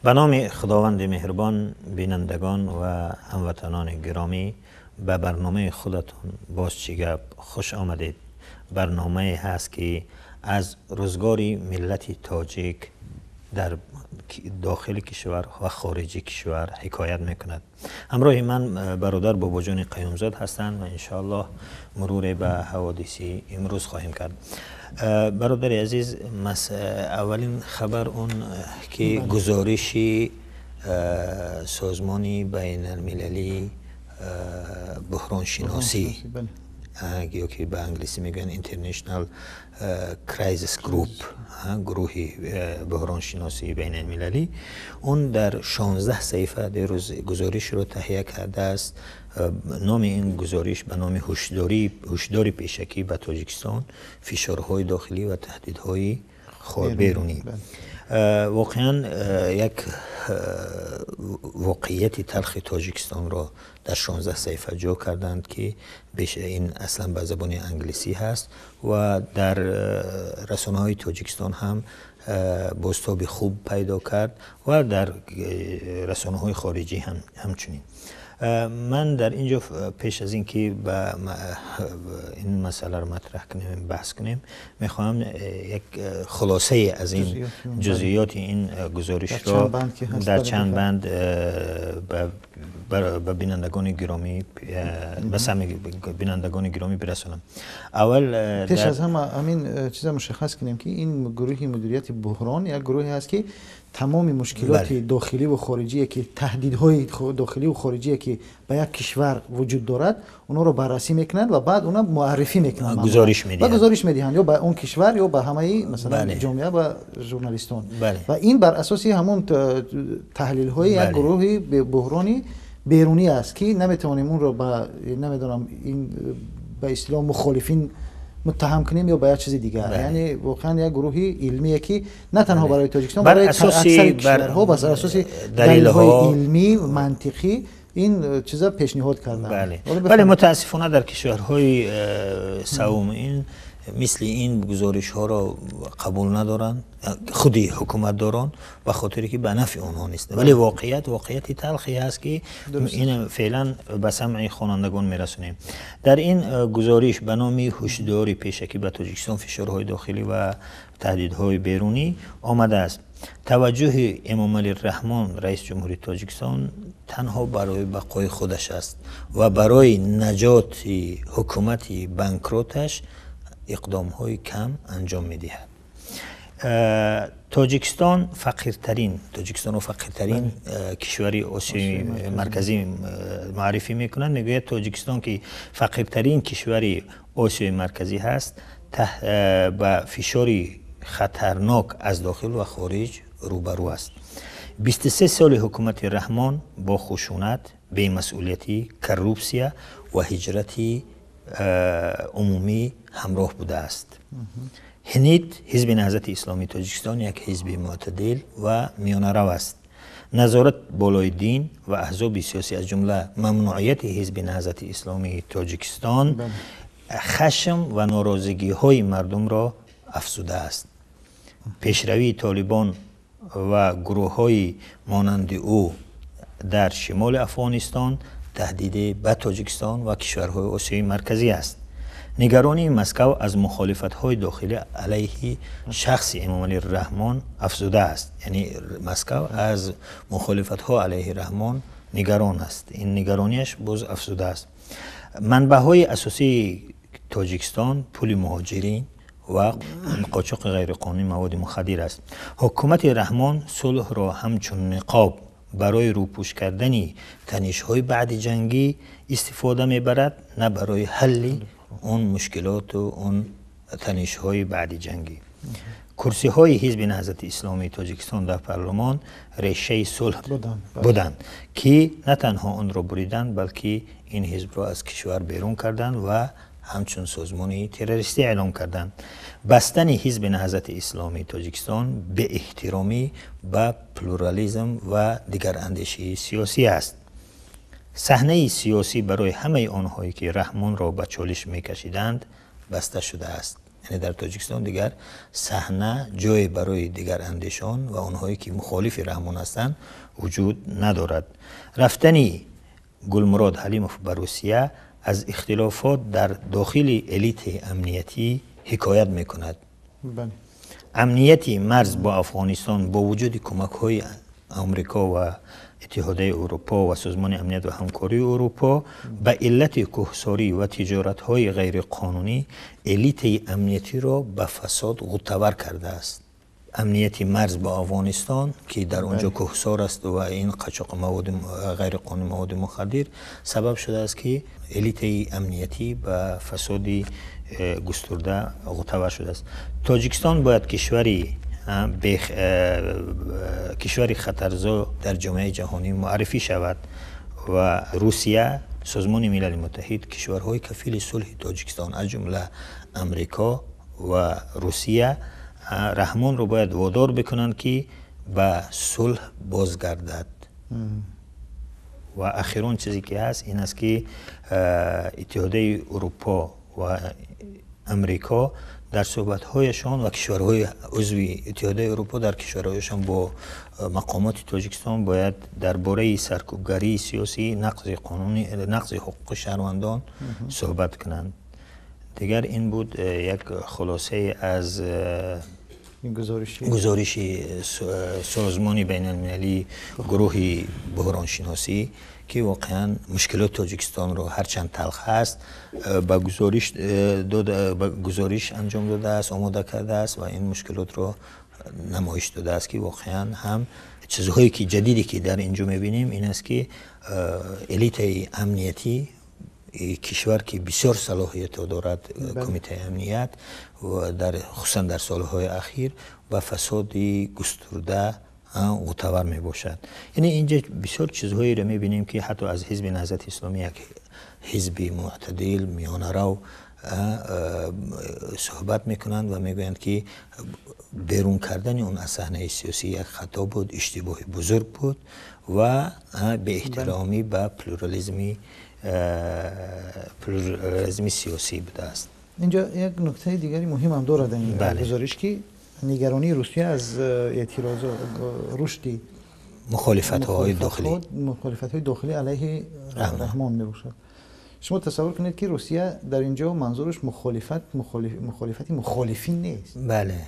Ба номи Худованди меҳрубон, бинандагон ва ҳамватанони гиромӣ, ба барномаи худатон «Боз чӣ гап» хуш омадед. Барномае ҳаст, ки аз рӯзгори миллати тоҷик дар дохили кишвар ва хориҷи кишвар ҳикоят мекунад. Ҳамроҳи ман бародар Бобоҷони Қаюмзод ҳастанд ва иншоаллоҳ муруре ба ҳаводиси имрӯз хоҳем кард. Бародари азиз, аввалин хабар он ки гузориши созмони байналмилалии буҳроншиносӣ ё ки ба англисӣ мегӯянд International Crisis Group, гурӯҳи буҳроншиносии байналмилалӣ, он дар 16 саҳифа дирӯз гузоришро таҳия кардааст. Номи ин гузориш ба номи «Ҳушдори пешакӣ ба Тоҷикистон: фишорҳои дохилӣ ва таҳдидҳои берунӣ». Воқеан як воқеияти талхи Тоҷикистонро дар 16 саҳифа ҷо карданд, ки ин аслан ба забони англисӣ ҳаст ва дар расонаҳои Тоҷикистон ҳам бозтоби хуб пайдо кард ва дар расонаҳои хориҷӣ ҳам ҳамчунин. Ман дар ин ҷо пеш аз ин ки ба ин масъаларо матраҳ кунем, баҳс кунем, мехоҳам як хулосае аз ин ҷузъиёти ин гузоришро дар чанд банд ба бинандагони гиромӣ, ба самъи бинандагони гиромӣ бирасонам. Аввал пеш аз ҳама ҳамин чиза мушаххас кунем, ки ин гурӯҳи мудирияти буҳрон як гурӯҳе аст, ки тамоми мушкилоти дохилӣ ва хориҷие, ки таҳдидҳои дохилӣ ва хориҷие, ки ба як кишвар вуҷуд дорад, онҳоро баррасӣ мекунанд ва баъд онҳо муаррифӣ мекунанд. Гузориш медиҳанд. Ва гузориш медиҳанд ё ба он кишвар, ё ба ҳамаи, масалан, ҷомеа ва журналистон. Ва ин бар асоси ҳамон таҳлилҳои як гурӯҳи буҳрони берунӣ аст, ки наметавонем онро ба, намедонам, ин ба истилоҳ мухолифин муттаҳам кунем ё ба як чизи дигар. Яъне воқеан як гурӯҳи илмие, ки на танҳо барои Тоҷикистон, барои аксари кишварҳо бар асоси далелҳои илмӣ, мантиқӣ ин чиза пешниҳод карданд. Бале, мутаассифона дар кишварҳои савум ин мисли ин гузоришҳоро қабул надоранд худи ҳукуматдорон, ба хотире ки ба нафъи онҳо нест. Вале воқеият воқеияти талхе ҳаст, ки ин феълан ба самъи хонандагон мерасонем. Дар ин гузориш ба номи «Ҳушдори пешакӣ ба Тоҷикистон: фишорҳои дохилӣ ва таҳдидҳои берунӣ» омадааст: таваҷҷӯҳи Эмомалӣ Раҳмон, раиси ҷумҳури Тоҷикистон, танҳо барои бақои худаш аст ва барои наҷоти ҳукумати банкроташ иқдомҳои кам анҷом медиҳад. Тоҷикистон фақиртарин, Тоҷикистонро фақиртарин кишвари Осиёи Марказӣ муаррифӣ мекунанд. Мегӯяд, Тоҷикистон, ки фақиртарин кишвари Осиёи Марказӣ ҳаст, ба фишори хатарнок аз дохил ва хориҷ рӯбарӯ аст. 23 соли ҳукумати Раҳмон бо хушунат, бемасъулиятӣ, коррупсия ва ҳиҷрати умумӣ ҳамроҳ будааст. ХНИТ, Ҳизби Наҳзати Исломии Тоҷикистон, як ҳизби мӯътадил ва миёнарав аст. Назорат болои дин ва аҳзоби сиёсӣ, аз ҷумла мамнуъияти Ҳизби Наҳзати Исломии Тоҷикистон, хашм ва норозигиҳои мардумро афзудааст. Пешравии Толибон ва гурӯҳҳои монанди ӯ дар шимоли Афғонистон таҳдиде ба Тоҷикистон ва кишварҳои Осиёи Марказӣ аст. Нигаронии Москав аз мухолифатҳои дохилӣ алайҳи шахси Эмомалӣ Раҳмон афзудааст. Яъне Москав аз мухолифатҳо алайҳи Раҳмон нигарон аст, ин нигаронияш боз афзудааст. Манбаъҳои асосии Тоҷикистон пули муҳоҷирин ва қочоқи ғайриқонунии маводи мухаддир аст. Ҳукумати Раҳмон сулҳро ҳамчун ниқоб барои рӯпӯш кардани танишҳои баъдиҷангӣ истифода мебарад, на барои ҳалли он мушкилоту он танишҳои баъдиҷангӣ. Курсиҳои Ҳизби Наҳзати Исломии Тоҷикистон дар парлумон решаи сулҳ буданд, ки на танҳо онро буриданд, балки ин ҳизбро аз кишвар берун карданд ва ҳамчун созмони террористӣ эълом карданд. Бастани Ҳизби Наҳзати Исломии Тоҷикистон беэҳтиромӣ ба плурализм ва дигарандешии сиёсӣ аст. Саҳнаи сиёсӣ барои ҳамаи онҳое, ки Раҳмонро ба чолиш мекашиданд, баста шудааст. Яъне дар Тоҷикистон дигар саҳна ҷое барои дигарандешон ва онҳое ки мухолифи Раҳмон ҳастанд вуҷуд надорад. Рафтани Гулмурод Ҳалимов ба Русия аз ихтилофот дар дохили элитаи амниятӣ ҳикоят мекунад. Амнияти марз бо Афғонистон бо вуҷуди кӯмакҳои Амрико ва Иттиҳодияи Аврупо ва Созмони Амният ва Ҳамкории Аврупо ба иллати кӯҳсорӣ ва тиҷоратҳои ғайриқонунӣ элитаи амниятиро ба фасод ғӯтавар кардааст. Амнияти марз бо Афғонистон ки дар он ҷо кӯҳсор аст ва ин қачоқи маводи ғайриқонунӣ, маводи мухаддир сабаб шудааст ки элитаи амниятӣ ба фасоди густурда ғӯтавар шудааст. Тоҷикистон бояд кишвари хатарзо дар ҷомеаи ҷаҳонӣ муаррифӣ шавад ва Русия, Созмони Милали Муттаҳид, кишварҳои кафили сулҳи Тоҷикистон аз ҷумла Амрико ва Русия Раҳмонро бояд водор бикунанд ки ба сулҳ бозгардад. Ва охирон чизе ки ҳаст ин аст ки Иттиҳодияи Аврупо ва Амрико дар суҳбатҳояшон ва кишварҳои узви Иттиҳодияи Аврупо дар кишварҳояшон бо мақомоти Тоҷикистон бояд дар бораи саркӯбгарии сиёсӣ, нақзи қонунӣ, нақзи ҳуқуқи шаҳрвандон суҳбат кунанд. Дигар ин буд як хулосае аз гузориши Созмони байналмилалии гурӯҳи буҳроншиносӣ ки воқеан мушкилоти Тоҷикистонро ҳарчанд талх ҳаст ба гузориш анҷом додааст, омода кардааст ва ин мушкилотро намоиш додааст ки воқеан ҳам чизҳое ки ҷадиде ки дар инҷо мебинем ин аст ки элитаи амниятӣ кишвар ки бисёр салоҳиятҳо дорад, кумитаи амният ва дар хусусан дар солҳои ахир ба фасоди густурда ғӯтавар мебошад. Яъне инҷо бисёр чизҳоеро мебинем ки ҳатто аз ҳизби Наҳзати Исломӣ, як ҳизби мӯътадил, миёнарав суҳбат мекунанд ва мегӯянд ки берун кардани он аз саҳнаи сиёсӣ як хато буд, иштибоҳи бузург буд ва беэҳтиромӣ ба плюрализми сиёсӣ будааст. Инҷо як нуктаи дигари муҳим ҳам дорад ин гузориш ки нигаронии Русия аз эътирозо, рушди мухолифатҳои дохилӣ, мухолифатҳои дохилӣ алайҳи Раҳмон мебошад. Шумо тасаввур кунед ки Русия дар инҷо манзураш мухолифат, мухолифати мухолифин нест. Бале,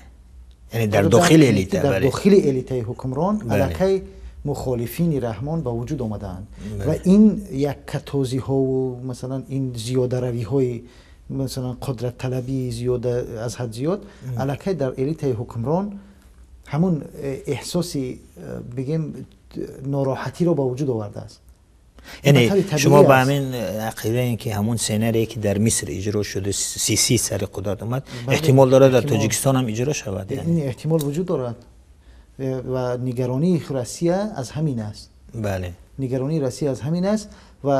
яъне дар дохили элита, дар дохили элитаи ҳукмрон аллакай мухолифини Раҳмон ба вуҷуд омадаанд ва ин яккатозиҳову масалан ин зиёдаравиҳои масалан қудратталабии зиёда аз ҳад зиёд аллакай дар элитаи ҳукмрон ҳамун эҳсоси бигем нороҳатиро ба вуҷуд овардааст. Яъне шумо ба ҳамин ақидаем ки ҳамун сценарие ки дар Миср иҷро шуда, Сиси сари қудрат омад, эҳтимол дорад дар Тоҷикистон ҳам иҷро шавад? Ин эҳтимол вуҷуд дорад ва нигаронии Россия аз ҳамин аст. Бале, нигаронии Россия аз ҳамин аст ва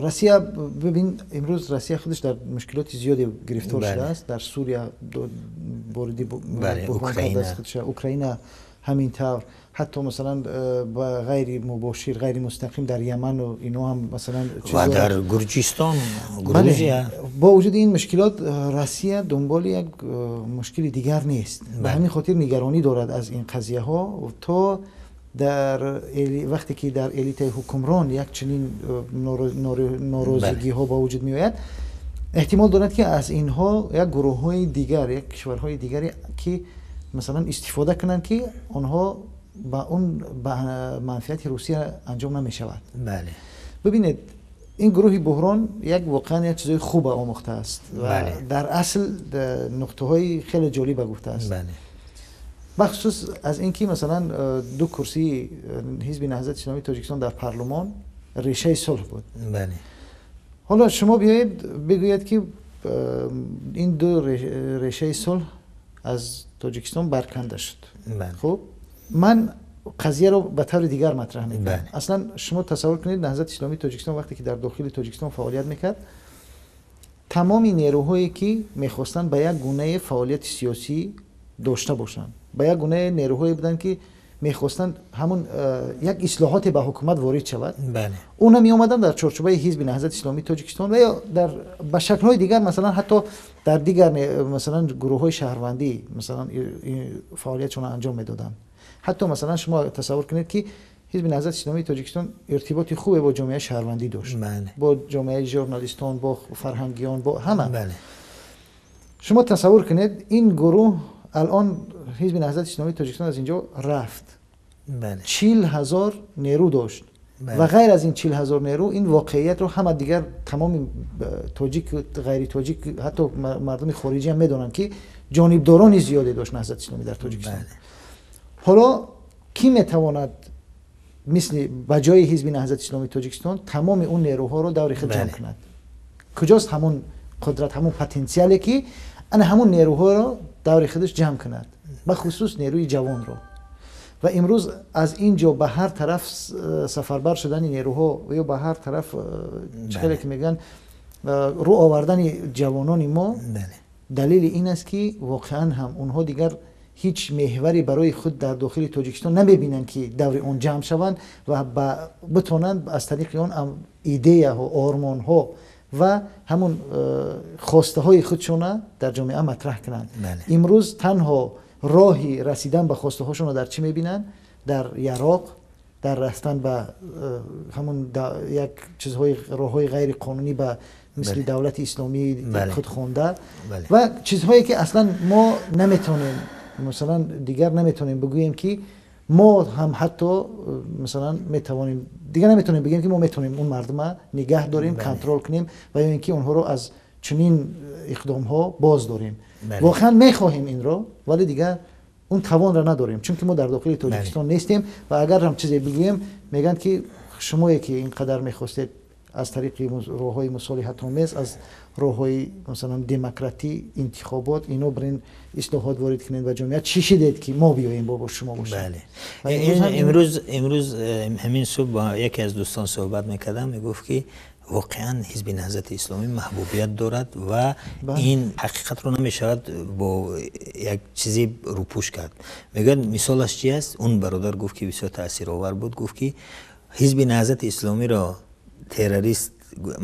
Россия, бибин, имрӯз Россия худаш дар мушкилоти зиёде гирифтор шудааст. Дар Сурия вориди буҳрон кардааст худша, Украина ҳамин тавр, ҳатто масалан ба ғайри мубошир, ғайри мустақим дар Яману ино ҳам масалан ва дар Гурҷистон, Грузия. Бо вуҷуди ин мушкилот Россия дунболи як мушкили дигар нест. Ба ҳамин хотир нигаронӣ дорад аз ин қазияҳо то дар вақте ки дар элитаи ҳукмрон як чунин норозигиҳо ба вуҷуд меояд, эҳтимол дорад ки аз инҳо як гурӯҳҳои дигар, як кишварҳои дигаре ки масалан истифода кунанд ки онҳо ба он ба манфиати Русия анҷом намешавад. Бале, бибинед, ин гурӯҳи буҳрон як воқеан як чизои хуба омӯхтааст ва дар асл нуқтаҳои хеле ҷолиба гуфтааст. Бахусус аз ин ки масалан ду курсии ҳизби Наҳзати Исломии Тоҷикистон дар парлумон решаи сулҳ буд. Бале, ҳоло шумо биёед бигӯед ки ин ду решаи сулҳ аз Тоҷикистон барканда шуд. Хуб, ман қазияро ба таври дигар матраҳ мекунам. Аслан шумо тасаввур кунед, Наҳзати Исломии Тоҷикистон вақте ки дар дохили Тоҷикистон фаъолият мекард, тамоми нерӯҳое ки мехостанд ба як гунаи фаъолияти сиёсӣ дошта бошанд, ба як гунаи нерӯҳое буданд ки мехостанд ҳамон як ислоҳоте ба ҳукумат ворид шавад, онҳо меомаданд дар чорчӯбаи ҳизби Наҳзати Исломии Тоҷикистон ва ё дар ба шаклҳои дигар, масалан ҳатто дар дигар масалан гурӯҳҳои шаҳрвандӣ масалан фаъолиятшонро анҷом медоданд. Ҳатто масалан шумо тасаввур кунед, ки ҳизби Наҳзати Исломии Тоҷикистон иртиботи хубе бо ҷомеаи шаҳрвандӣ дошт, бо ҷомеаи журналистон, бо фарҳангиён, бо ҳама. Шумо тасаввур кунед, ин гурӯҳ алон ҳизби Наҳзати Исломии Тоҷикистон аз инҷо рафт, 40,000 нерӯ дошт ва ғайр аз ин 40,000 нерӯ, ин воқеиятро ҳама дигар тамоми тоҷик, ғайри тоҷик, ҳатто мардуми хориҷӣ ҳам медонанд, ки ҷонибдорони зиёде дошт Наҳзати Исломӣ дар Тоҷикистон. Ҳоло кӣ метавонад мисли ба ҷои ҳизби Наҳзати Исломии Тоҷикистон тамоми он нерӯҳоро даври худ ҷамъ кунад? Куҷост ҳамон қудрат, ҳамон потенсиале, ки ана ҳамон нерӯҳоро даври худаш ҷамъ кунад, бахусус нерӯи ҷавонро? Ва имрӯз аз ин ҷо ба ҳар тараф сафарбар шудани нерӯҳо ё ба ҳар тараф, чӣ хеле ки мегӯянд, рӯ овардани ҷавонони мо далели ин аст, ки воқеан ҳам онҳо дигар ҳеҷ меҳваре барои худ дар дохили Тоҷикистон намебинанд, ки даври он ҷамъ шаванд ва битонанд аз тариқи он идеяҳо, ормонҳо ва ҳамон хостаҳои худшона дар ҷомеа матраҳ кунанд. Имрӯз танҳо роҳи расидан ба хостаҳошонро дар чӣ мебинанд? Дар яроқ, дар рафтан ба ҳамон як чизҳои роҳҳои ғайриқонунӣ, ба мисли давлати исломии худхонда ва чизҳое, ки аслан мо наметавонем, масалан дигар наметавонем бигӯем, ки мо ҳам ҳатто масалан метавонем, дигар наметавонем бигӯем, ки мо метавонем он мардума нигаҳ дорем, контрол кунем ва ё ин ки онҳоро аз чунин иқдомҳо боз дорем. Воқеан мехоҳем инро, вале дигар он тавонро надорем, чунки мо дар дохили Тоҷикистон нестем ва агар ҳам чизе бигӯем, мегӯянд, ки шумое ки ин қадар мехостед аз тариқи роҳҳои мусолиҳатомез, аз роҳҳои масалан демократӣ, интихобот, ино бирин ислоҳот ворид кунед ба ҷомеа, чӣ шидед, ки мо биёем бо шумо бошем? Имрӯз ҳамин субҳ бо яке аз дӯстон суҳбат мекардам, мегуфт, ки воқеан ҳизби Наҳзати Исломӣ маҳбубият дорад ва ин ҳақиқатро намешавад бо як чизе рӯпӯш кард. Мегӯяд, мисолаш чи аст? Он бародар гуфт, ки бисёр таъсировар буд, гуфт, ки ҳизби Наҳзати Исломиро террорист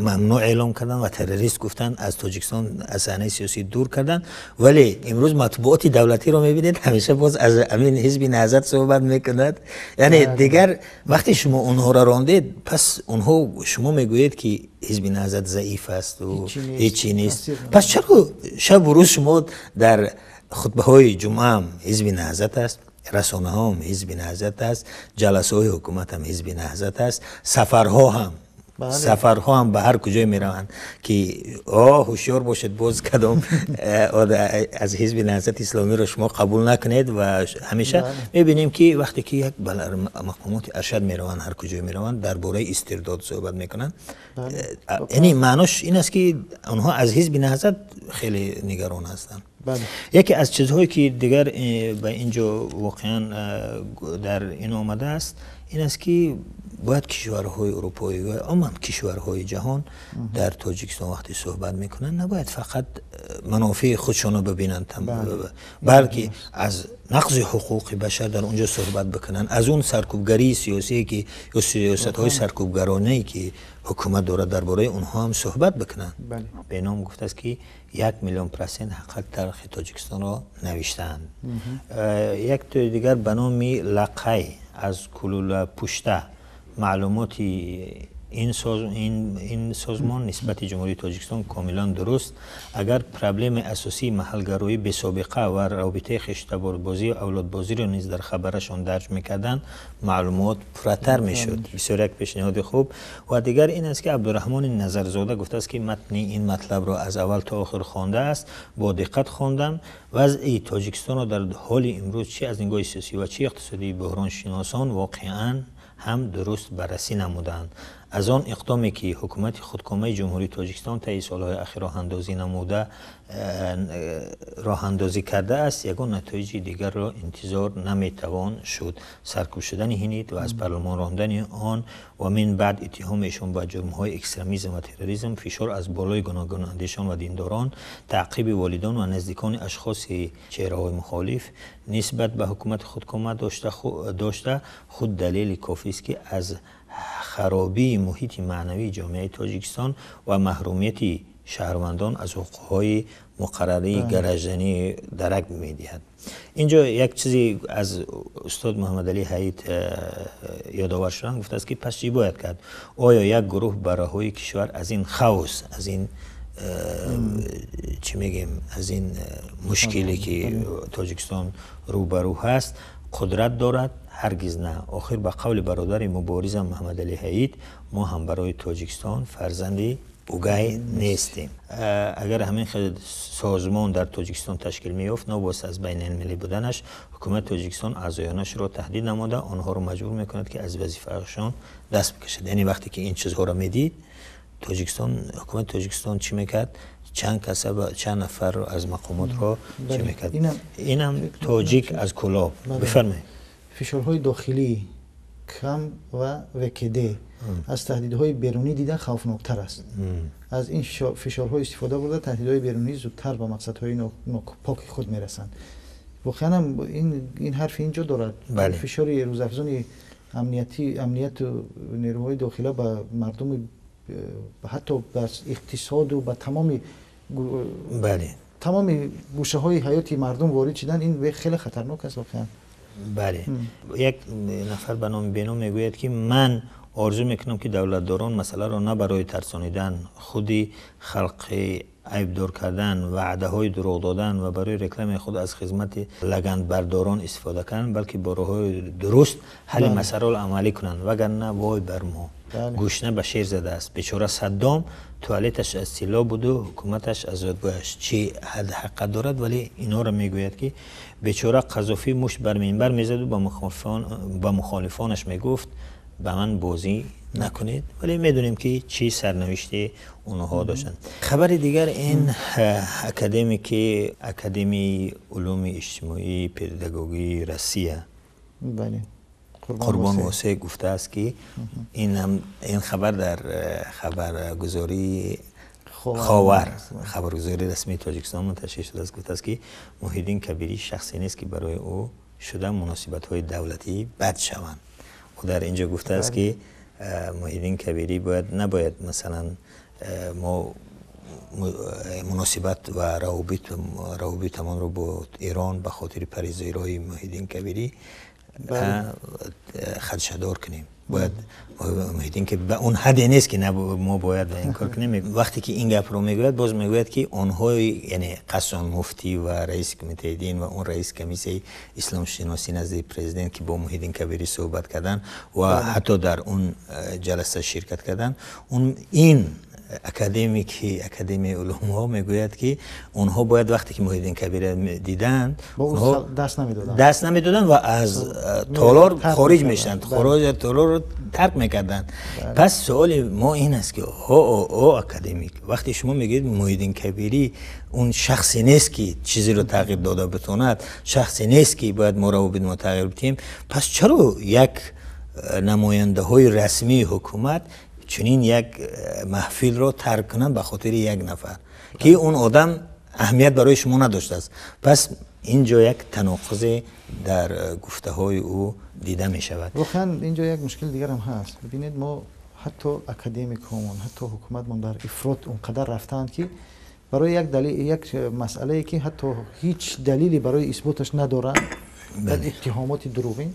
мамнӯъ эълом карданд ва террорист гуфтанд, аз Тоҷикистон, аз саҳнаи сиёсӣ дур карданд, вале имрӯз матбуоти давлатиро мебинед, ҳамеша боз аз ҳамин ҳизби Наҳзат суҳбат мекунад. Яъне дигар вақте шумо онҳоро рондед, пас онҳо, шумо мегӯед, ки ҳизби Наҳзат заиф асту ҳечи нест, пас чаро шабу рӯз шумо дар хутбаҳои ҷумъаам ҳизби Наҳзат аст, расонаҳоам ҳизби Наҳзат аст, ҷаласаҳои ҳукуматам ҳизби Наҳзат аст, сафарҳо ҳам ба ҳар куҷое мераванд, ки о ҳушёр бошед, боз кадом аз ҳизби Наҳзати Исломиро шумо қабул накунед? Ва ҳамеша мебинем, ки вақте ки як мақомоти аршад мераванд, ҳар куҷое мераванд, дар бораи истирдод суҳбат мекунанд. Яъне маънош ин аст, ки онҳо аз ҳизби Наҳзат хеле нигарон ҳастанд. Яке аз чизҳое, ки дигар ба ин ҷо воқеан дар ин омадааст, ин аст, ки бояд кишварҳои урупоӣ ва умуман кишварҳои ҷаҳон дар Тоҷикистон вақте суҳбат мекунанд, набояд фақат манофеи худшонро бибинанд, балки аз нақзи ҳуқуқи башар дар он ҷо суҳбат бикунанд, аз он саркӯбгарии сиёсие, ки ё сиёсатҳои саркӯбгаронае, ки ҳукумат дорад, дар бораи онҳо ҳам суҳбат бикунанд. Беном гуфтааст, ки 1 миллион% ҳақиқат таърихи Тоҷикистонро навиштаанд. Як тои дигар ба номи Лақай аз Кулулапушта: маълумоти ин созмон нисбати Ҷумҳурии Тоҷикистон комилан дуруст. Агар проблемаи асосии маҳалгароӣ бесобиқа ва робитаи хештаборбозӣ, авлодбозиро низ дар хабарашон дарҷ мекарданд, маълумот пурратар мешуд. Бисёр як пешниҳоди хуб. Ва дигар ин аст, ки Абдураҳмони Назарзода гуфтааст, ки матни ин матлабро аз аввал то охир хондааст, бо диққат хондам. Вазъи Тоҷикистонро дар ҳоли имрӯз чи аз нигоҳи сиёсӣ ва чи иқтисодии буҳроншиносон воқеан ҳам дуруст баррасӣ намуданд. Аз он иқдоме ки ҳукумати худкомаи Ҷумҳурии Тоҷикистон таи солҳои ахир роҳандозӣ намуда роҳандозӣ кардааст, ягон натоиҷи дигарро интизор наметавон шуд. Саркӯб шудани ҳинит ва аз парлумон рондани он ва мин баъд иттиҳоми эшон ба ҷурмҳои экстремизм ва терроризм, фишор аз болои гуногунандешон ва диндорон, таъқиби волидон ва наздикони ашхоси чеҳраҳои мухолиф нисбат ба ҳукумати худкома дошта худ далели кофист, ки аз харобии муҳити маънавии ҷомеаи Тоҷикистон ва маҳрумияти шаҳрвандон аз ҳуқуқҳои муқаррарии гражданӣ дарак медиҳад. Инҷо як чизе аз устод Муҳаммадалӣ Ҳаид ёдовар шудам, гуфтааст, ки пас чӣ бояд кард? Оё як гурӯҳ ба раҳои кишвар аз ин хаос, аз ин чӣ мегем, аз ин мушкиле ки Тоҷикистон рӯбарӯ ҳаст, қудрат дорад? Ҳаргиз на. Охир ба қавли бародари муборизам Муҳаммадалӣ Ҳаид, мо ҳам барои Тоҷикистон фарзанди угай нестем. Агар ҳамин хел созмон дар Тоҷикистон ташкил меёфт, новобаста аз байналмилалӣ буданаш, ҳукумати Тоҷикистон аъзоёнашро таҳдид намуда, онҳоро маҷбур мекунад, ки аз вазифаашон даст бикашад. Яъне вақте ки ин чизҳоро медид, Тоҷикистон, ҳукумати Тоҷикистон чӣ мекард? Чанд каса, чанд нафарро аз мақомотро чӣ мекард? Инам тоҷик аз Кӯлоб. Бифармоед. Фишорҳои дохилӣ кам ва ВКД аз таҳдидҳои берунӣ дида хавфноктар аст. Аз ин фишорҳо истифода бурда, таҳдидҳои берунӣ зудтар ба мақсадҳои поки худ мерасанд. Воқеан ҳам ин ҳарф инҷо дорад. Фишори рӯзафзони амниятӣ, амнияту нерӯҳои дохила ба мардуми, ҳатто ба иқтисоду ба тамоми тамоми гӯшаҳои ҳаёти мардум ворид шудан, ин хеле хатарнок аст воқеан. Бале, як нафар ба номи Бено мегӯяд, ки ман орзу мекунам, ки давлатдорон масъаларо на барои тарсонидан, худи халқи айбдор кардан, ваъдаҳои дурӯғ додан ва барои рекламаи худ аз хизмати лагандбардорон истифода кунанд, балки бо роҳҳои дуруст ҳалли масъаларо амалӣ кунанд, вагарна вой бар мо. Гӯшна ба шер задааст. Бечора Саддом туалеташ аз тилло буду ҳукуматаш аз зодгоҳаш. Чӣ ҳад ҳақиқат дорад, вале инҳоро мегӯяд, ки бечора Қазофӣ мушт бар минбар мезаду ба мухолифонаш мегуфт: ба ман бозӣ накунед. Вале медонем, ки чӣ сарнавиште онҳо доштанд. Хабари дигар, ин академики Академияи улуми иҷтимоии педагогии Россия Қурбон Восеъ гуфтааст, ки ин хабар дар хабаргузории Ховар, хабаргузории расмии Тоҷикистон мунташир шудааст, гуфтааст, ки Муҳиддин Кабирӣ шахсе нест, ки барои ӯ шуда муносибатҳои давлатӣ бад шаванд. Ӯ дар инҷо гуфтааст, ки Муҳиддин Кабирӣ бояд, набояд, масалан, мо муносибат ва равобитамонро бо Эрон ба хотири парҳезгории Муҳиддин Кабирӣ хадшадор кунем. Бояд Муҳиддин ки ба он ҳадде нест, ки мо бояд ин кор кунем. Вақте ки ин гапро мегӯяд, боз мегӯяд, ки онҳои, яъне қасдан муфтӣ ва раиси кумитаи дин ва он раиси комиссияи исломшиносӣ назди президент, ки бо Муҳиддин Кабирӣ суҳбат карданд ва ҳатто дар он ҷаласа ширкат карданд, он ин академики Академияи улумҳо мегӯяд, ки онҳо бояд вақте ки Муҳиддин Кабирро диданд, даст намедоданд ва аз толор хориҷ мешуданд, хориҷ толорро тарк мекарданд. Пас суоли мо ин аст, ки о академик, вақте шумо мегӯед, Муҳиддин Кабирӣ он шахсе нест, ки чизеро тағйир дода битавонад, шахсе нест, ки бояд мо равобит мо тағйир бидиҳем, пас чаро як намояндаҳои расмии ҳукумат чунин як маҳфилро тарк кунанд ба хотири як нафар, ки он одам аҳамият барои шумо надоштааст? Пас инҷо як таноқузе дар гуфтаҳои ӯ дида мешавад. Воқеан, инҷо як мушкили дигарам ҳаст. Бибинед, мо ҳатто академикҳомон, ҳатто ҳукуматмон дар ифрот он қадар рафтаанд, ки барои як далил, як масъалае, ки ҳатто ҳеҷ далеле барои исботаш надоранд, як иттиҳомоти дурӯғин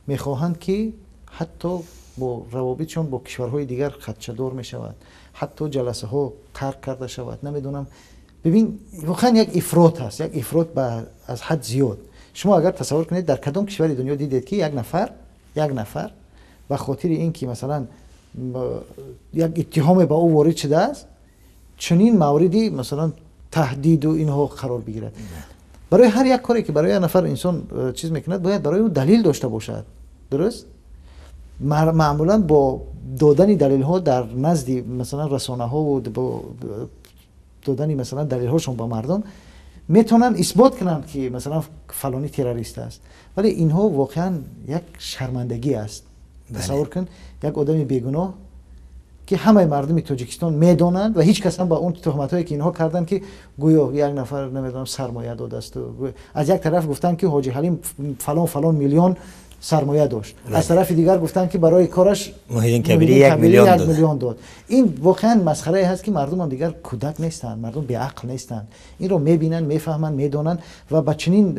мехоҳанд, ки ҳатто бо равобитшон бо кишварҳои дигар хадшадор мешавад, ҳатто ҷаласаҳо тарк карда шавад, намедонам. Бибин, воқеан як ифрот аст, як ифрот аз ҳад зиёд. Шумо агар тасаввур кунед, дар кадом кишвари дунё дидед, ки як нафар ба хотири ин ки масалан як иттиҳоме ба ӯ ворид шудааст, чунин мавриди масалан таҳдиду инҳо қарор бигирад? Барои ҳар як коре, ки барои як нафар инсон чиз мекунад, бояд барои ӯ далил дошта бошад, дуруст? Маъмулан бо додани далилҳо дар назди масалан расонаҳо ва бо додани масалан далилҳошон ба мардум метавонанд исбот кунанд, ки масалан фалонӣ террорист аст. Вале инҳо воқеан як шармандагӣ аст. Тасаввур кун, як одами бегуноҳ, ки ҳамаи мардуми Тоҷикистон медонанд ва ҳеҷ кас ҳам ба он туҳматҳое, ки инҳо карданд, ки гӯё як нафар, намедонам, сармоя додааст. Аз як тараф гуфтанд, ки Ҳоҷи Ҳалим фалон фалон миллион сармоя дошт, аз тарафи дигар гуфтанд, ки барои кораш Муҳиддин Кабирӣ 1 миллион 1 миллион дод. Ин воқеан масхарае ҳаст, ки мардумам дигар кӯдак нестанд, мардум беақл нестанд, инро мебинанд, мефаҳманд, медонанд ва ба чунин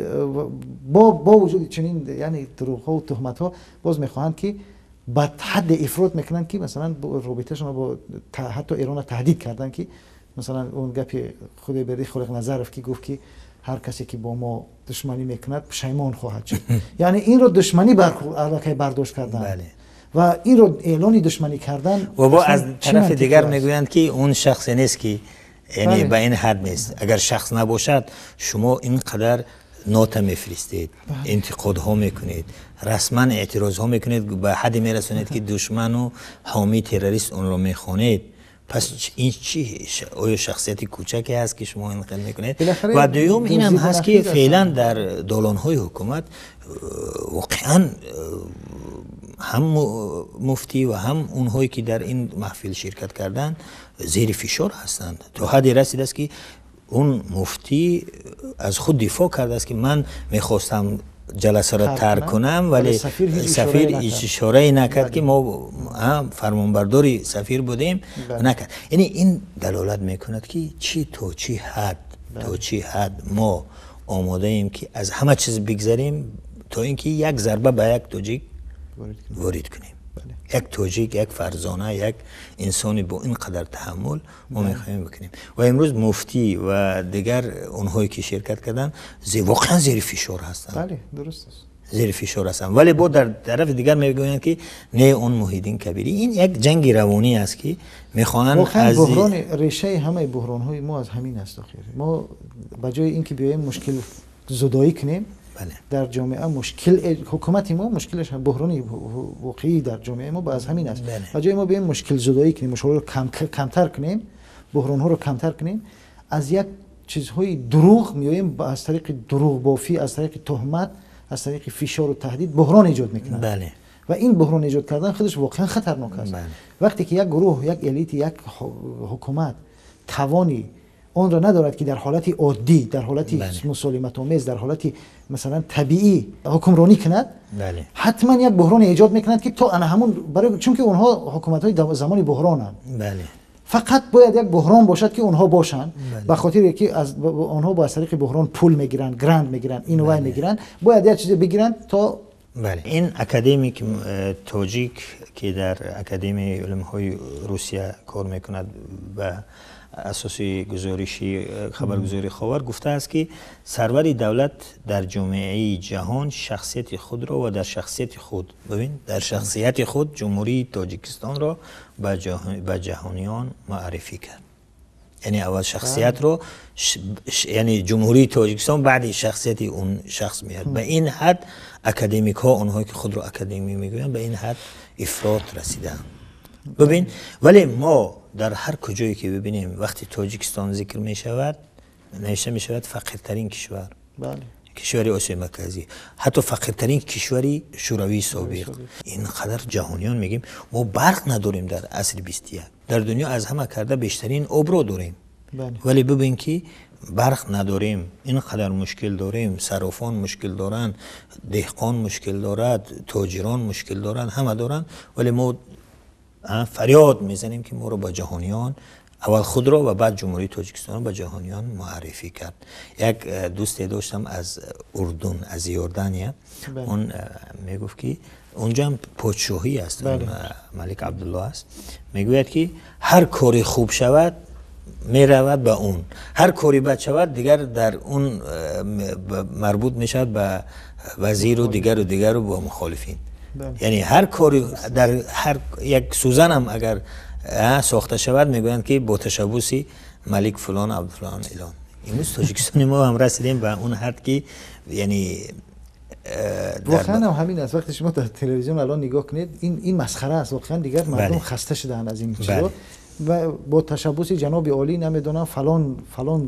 бо вуҷуди чунин, яъне дурӯғҳо туҳматҳо, боз мехоҳанд, ки ба ҳадде ифрот мекунанд, ки масалан робиташонро бо ҳатто Эрона таҳдид карданд, ки масалан он гапи Худойбердӣ Холиқназаров, ки гуфт, ки ҳар касе, ки бо мо душманӣ мекунад, пушаймон хоҳад шуд. Яъне инро душманӣ аллакай бардошт кардан ва инро эълони душманӣ кардан. Ва бо аз тарафи дигар мегӯянд, ки он шахсе нест, ки яъне ба ин ҳад нест. Агар шахс набошад, шумо ин қадар нота мефиристед, интиқодҳо мекунед, расман эътирозҳо мекунед, ба ҳадде мерасонед, ки душману ҳомии террорист онро мехонед. Пас ин чи, оё шахсияти кӯчаке ҳаст, ки шумо ин хел мекунед? Ва дуюм инам ҳаст, ки феълан дар долонҳои ҳукумат воқеан ҳам муфтӣ ва ҳам онҳое, ки дар ин маҳфил ширкат карданд, зери фишор ҳастанд. То ҳадде расидааст, ки он муфтӣ аз худ дифоъ кардааст, ки ман мехостам ҷаласаро тарк кунам, вале сафир ишорае накард, ки мо фармонбардори сафир будем, накард. Яъне ин далолат мекунад, ки чӣ то чӣ ҳад мо омодаем, ки аз ҳама чиз бигзарем, то ин ки як зарба ба як тоҷик ворид кунем. Як тоҷик, як фарзона, як инсони бо ин қадар таҳаммул мо мехоҳем бикунем. Ва имрӯз муфтӣ ва дигар онҳое, ки ширкат карданд, воқеан зери фишор ҳастанд, зери фишор ҳастанд. Вале бо дар тарафи дигар мегӯянд, ки не, он Муҳиддин Кабирӣ. Ин як ҷанги равонӣ аст, ки мехоҳанд. Буҳрони решаи ҳамаи буҳронҳои мо аз ҳамин аст. Охир мо ба ҷои ин ки биёем мушкил зудоӣ кунем дар ҷомеа, мушкил ҳукумати мо мушкилаш, буҳрони воқеӣ дар ҷомеаи мо аз ҳамин аст. Ба ҷои мо биёем мушкилзудоӣ кунем, мушкилҳоро камтар кунем, буҳронҳоро камтар кунем, аз як чизҳои дурӯғ меоем, аз тариқи дурӯғбофӣ, аз тариқи туҳмат, аз тариқи фишору таҳдид буҳрон эҷод мекунанд. Ва ин буҳрон эҷод кардан худаш воқеан хатарнок аст. Вақте ки як гурӯҳ, як элити, як ҳукумат тавони онро надорад, ки дар ҳолати оддӣ, дар ҳолати мусолиматомез, дар ҳолати масалан табиӣ ҳукмронӣ кунад, ҳатман як буҳроне эҷод мекунад, ки то ана ҳамун, чунки онҳо ҳукуматҳои замони буҳронанд, фақат бояд як буҳрон бошад, ки онҳо бошанд, ба хотире ки онҳо аз тариқи буҳрон пул мегиранд, грант мегиранд, ину вай мегиранд, бояд як чизе бигиранд то Бале, ин академик тоҷик, ки дар Академияи илмҳои Русия кор мекунад, ба асоси гузориши хабаргузории Ховар гуфтааст, ки сарвари давлат дар ҷомеаи ҷаҳон шахсияти худро ва дар шахсияти худ, бибин, дар шахсияти худ Ҷумҳурии Тоҷикистонро ба ҷаҳониён муаррифӣ кард. Яъне аввал шахсиятро, яъне Ҷумҳурии Тоҷикистон, баъди шахсияти он шахс меяд. Ба ин ҳад академикҳо, онҳое ки худро академик мегӯянд, ба ин ҳад ифрот расидаанд, бибин. Вале мо дар ҳар куҷое ки бибинем, вақти Тоҷикистон зикр мешавад, навишта мешавад фақиртарин кишвар, кишвари Осиёи Марказӣ, ҳатто фақиртарин кишвари Шӯравии собиқ. Ин қадар ҷаҳониён мегӯем, мо барқ надорем. Дар асри 21 дар дунё аз ҳама карда бештарин обро дорем, вале бибин, ки барқ надорем, ин қадар мушкил дорем, саррофон мушкил доранд, деҳқон мушкил дорад, тоҷирон мушкил доранд, ҳама доранд, вале мо фарёд мезанем, ки моро ба ҷаҳониён, аввал худро ва баъд Ҷумҳурии Тоҷикистонро ба ҷаҳониён муаррифӣ кард. Як дӯсте доштам аз Урдун, аз Иордания. Он мегуфт, ки онҷо ҳам подшоҳӣ аст, малик Абдулло аст. Мегӯяд, ки ҳар кори хуб шавад, меравад ба он, ҳар кори бад шавад, дигар дар он марбут мешавад ба вазиру дигару дигару, бо мухолифин. Яъне ҳар кори, дар ҳар як сӯзанам агар сохта шавад, мегӯянд, ки бо ташаббуси малик фулон, Абдуллон илон. Имрӯз Тоҷикистони мо ҳам расидем ба он ҳад, ки яъне Воқеан ҳам ҳамин аст. Вақте шумо дар телевизион алон нигоҳ кунед, ин масхара аст. Воқеан дигар мардум хаста шудаанд аз ин чизҳо. Ва бо ташаббуси ҷаноби олӣ намедонам фалон фалон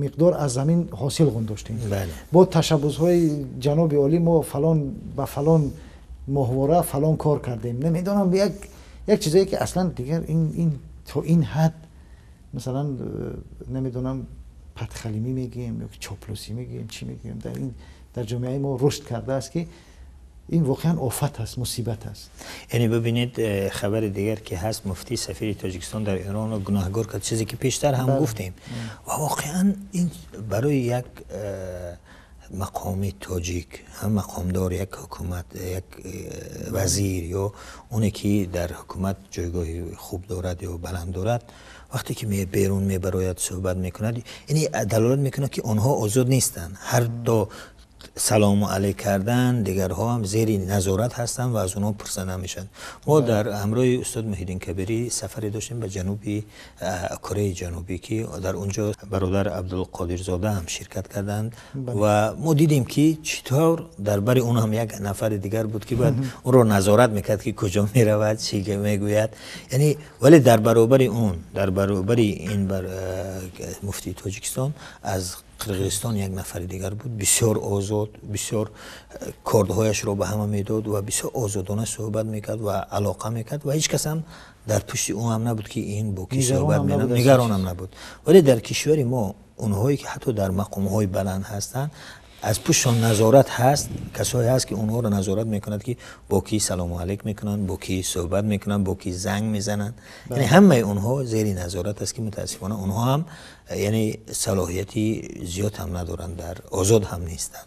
миқдор аз замин ҳосил ғун доштем. Бо ташаббусҳои ҷаноби олӣ мо фалон ба фалон моҳвора фалон кор кардем. Намедонам, як чизое ки аслан дигар ин то ин ҳад, масалан, намедонам, падхалимӣ мегӯем ё чоплусӣ мегӯем, чӣ мегӯем, дар ин дар ҷомеаи мо рушд кардааст, ки ин воқеан офат аст, мусибат аст. Яъне бибинед, хабари дигар ки ҳаст, муфтӣ сафири Тоҷикистон дар Иронро гунаҳгор кард, чизе ки пештар ҳам гуфтем. Ва воқеан ин барои як мақоми тоҷик, ҳам мақомдор, як ҳукумат, як вазир ё оне ки дар ҳукумат ҷойгоҳи хуб дорад ё баланд дорад, вақте ки берун мебарояд, суҳбат мекунад, яъне далолат мекунад, ки онҳо озод нестанд. Ҳар до салому алейк кардан дигарҳо ҳам зери назорат ҳастанд ва аз онҳо пурсанда мешаванд. Мо дар ҳамроҳи устод Муҳиддин Кабирӣ сафаре доштем ба ҷануби Кореяи Ҷанубӣ, ки дар он ҷо бародар Абдулқодирзода ҳам ширкат карданд, ва мо дидем, ки чӣ тавр дар бари он ҳам як нафари дигар буд, ки бояд онро назорат мекард, ки куҷо меравад, чӣ мегӯяд. Яъне вале дар баробари он, дар баробари ин бар муфтии Тоҷикистон аз Қирғизистон як нафари дигар буд, бисёр озод, бисёр кордҳояшро ба ҳама медод ва бисёр озодона суҳбат мекард ва алоқа мекард, ва ҳеҷ кас ҳам дар пушти ӯ ҳам набуд, ки ин бо кӣ суҳбат менамуд, нигарон ҳам набуд. Вале дар кишвари мо онҳое ки ҳатто дар мақомҳои баланд ҳастанд, аз пуштшон назорат ҳаст, касое ҳаст, ки онҳоро назорат мекунад, ки бо кӣ салому алейк мекунанд, бо кӣ суҳбат мекунанд, бо кӣ занг мезананд. Яъне ҳамаи онҳо зери назорат аст, ки мутаассифона онҳо ҳам яъне салоҳияти зиёд ҳам надоранд, дар озод ҳам нестанд.